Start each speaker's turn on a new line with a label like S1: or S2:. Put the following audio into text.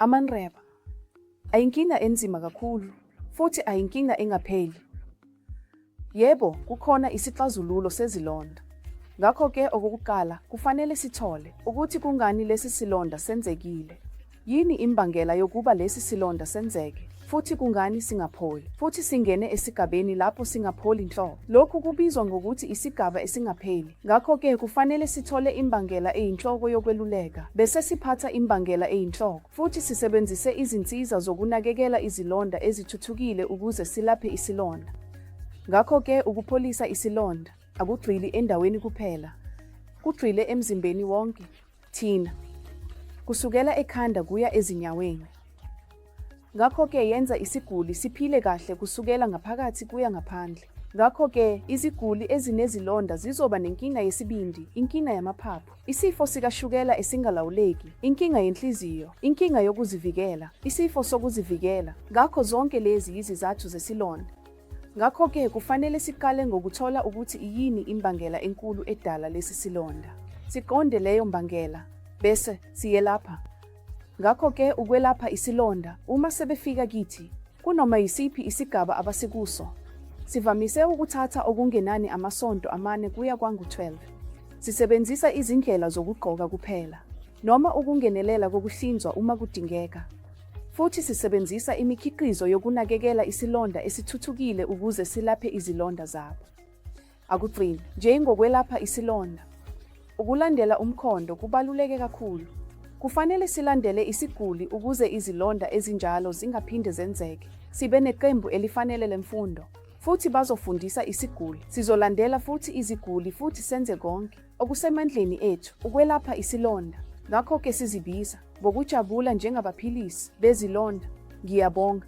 S1: Amanreba ayinkinga enzima kakhulu futhi ayinkinga engapheli. Yebo, kukhona isixazululo sezilonda. Ngakho-ke okokuqala kufanele sithole ukuthi kungani lesi silonda senzekile. Yini imbangela yokuba lesi silonda senzeke, futhi kungani singapholi, futhi singene esigabeni lapho singapholi nhlobo? Lokhu kubizwa ngokuthi isigaba esingapheli. Ngakho-ke kufanele sithole imbangela eyinhloko yokweluleka, bese siphatha imbangela eyinhloko, futhi sisebenzise izinsiza zokunakekela izilonda ezithuthukile ukuze silaphe isilonda. Ngakho-ke ukupholisa isilonda akugxili endaweni kuphela, kugxile emzimbeni wonke. Thina. Kusukela ekhanda kuya ezinyaweni. Ngakho-ke yenza isiguli siphile kahle kusukela ngaphakathi kuya ngaphandle. Ngakho-ke iziguli ezinezilonda zizoba nenkinga yesibindi, inkinga yamaphaphu, isifo sikashukela esingalawuleki, inkinga yenhliziyo, inkinga yokuzivikela, isifo sokuzivikela. Ngakho zonke lezi yizizathu zesilonda. Ngakho-ke kufanele siqale ngokuthola ukuthi iyini imbangela enkulu edala lesi silonda. Siqonde leyo mbangela, bese siyelapha. Ngakho-ke ukwelapha isilonda uma sebefika kithi, kunoma yisiphi isigaba abasikuso, sivamise ukuthatha okungenani amasonto amane kuya kwangu-12. Sisebenzisa izindlela zokugqoka kuphela, noma ukungenelela kokuhlinzwa uma kudingeka. Futhi sisebenzisa imikhiqizo yokunakekela isilonda esithuthukile ukuze silaphe izilonda zabo. Akugcini nje ngokwelapha isilonda. Ukulandela umkhondo kubaluleke kakhulu. Kufanele silandele isiguli ukuze izilonda ezinjalo zingaphinde zenzeke. Sibe neqembu elifanele lemfundo, futhi bazofundisa isiguli. Sizolandela futhi iziguli futhi senze konke okusemandleni ethu ukwelapha isilonda. Ngakho-ke sizibiza ngokujabula njengabaphilisi bezilonda. Ngiyabonga.